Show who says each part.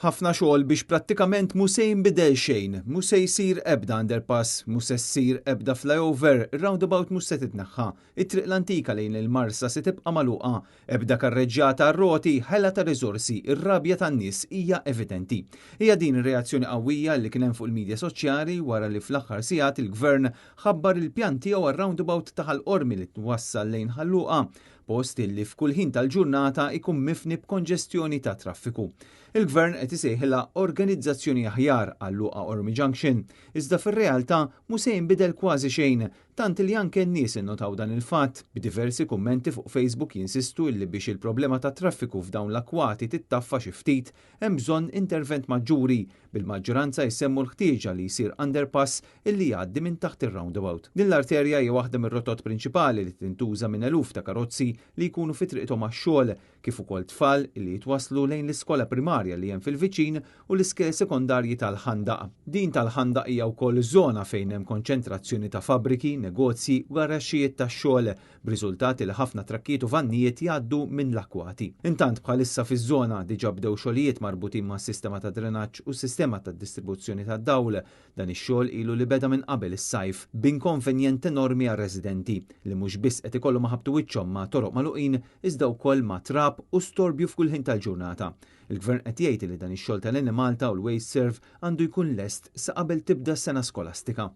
Speaker 1: Ħafna xogħol biex prattikament mhu se jinbidel xejn, mhu se jsir ebda underpass, mhu se ssir ebda flyover, ir-roundabout mhux se titneħħa, it-triq l-antika lejn il-Marsa se tibqa' magħluqa, ebda karreġġjata għar-roti, ħela ta' riżorsi, ir-rabja tan-nies hija evidenti. Hija din ir-reazzjoni qawwija li kien hemm fuq il-midja soċjali wara li fl-aħħar sigħat il-Gvern ħabbar il-pjan tiegħu għar-roundabout ta' Ħal Qormi li twassal lejn Ħal Luqa, post illi f'kull ħin tal-ġurnata jkun mifni b'konġestjoni ta' traffiku. Il-Gvern qed isejħilha organizzazzjoni aħjar għal Luqa Qormi Junction, iżda fir-realtà mhu se jinbidel kważi xejn, tant li anke n-nies innotaw dan il-fatt, b'diversi kummenti fuq Facebook jinsistu illi biex il-problema tat-traffiku f'dawn l-akkwati tittaffa xi ftit, hemm bżonn intervent maġġuri, bil-maġġoranza jsemmu l-ħtieġa li jsir underpass illi jgħaddi minn taħt ir-roundabout. Din l-arterja hija waħda mir-rotot prinċipali li tintuża minn eluf ta' karozzi li jkunu fi triqthom għax-xogħol, kif ukoll tfal li jitwasslu lejn l-iskola primarja li hemm fil-viċin u l-iskejjel sekondarji tal-Ħandaq. Din tal-Ħandaq hija wkoll żona fejn hemm konċentrazzjoni ta' fabbriki, negozji u garaxxijiet tax-xogħol, b'riżultat li ħafna trakkijiet u vannijiet jgħaddu minn l-akkwati. Intant bħalissa fiż-żona diġà bdew xogħlijiet marbutin mas-sistema ta' drenaġġ u s-sistema tad-distribuzzjoni tad-dawl. Dan ix-xogħol ilu li beda minn qabel is-sajf, b'inkonvenjent enormi għar-residenti, li mhux biss qed ikollhom iħabbtu wiċċhom ma' toroq magħluqin iżda wkoll ma' trab u storbju f'kull ħin tal-ġurnata. Il-Gvern qed jgħid li dan ix-xogħol tal-Enemalta u l-WasteServ għandu jkun lest sa qabel tibda s-sena skolastika.